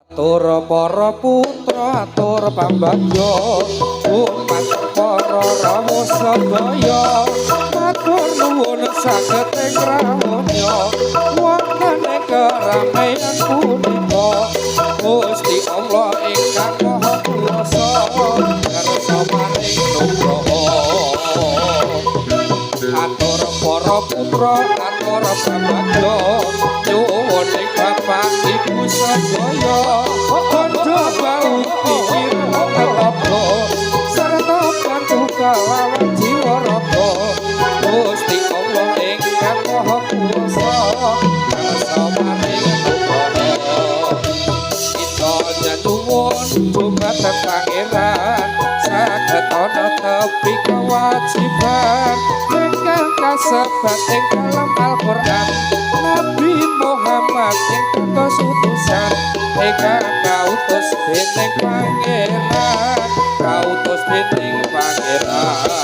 Atur para putra, atur pambagya, umat para rawuh sedaya, matur nuwun saged ing rawuhnya wonten ing keramaian punika. Gusti Allah ingkang Maha Kuwasa kersa paring nugroho. Atur para putra, atur pambagya, nyuwun ing bapak ibu sedaya, aja bau pikir tenaga sarta bantu kalawan jiwa raga. Gusti Allah ingkang Maha Kuwasa kersa paring nugroho. Kita nyuwun dumateng Pangeran saged ana tepi kewajiban ingkang kasebat ing dalam Al-Qur'an. Nabi Muhammad ing dados utusan ingkang kautus dening Pangeran, kautus dening Pangeran.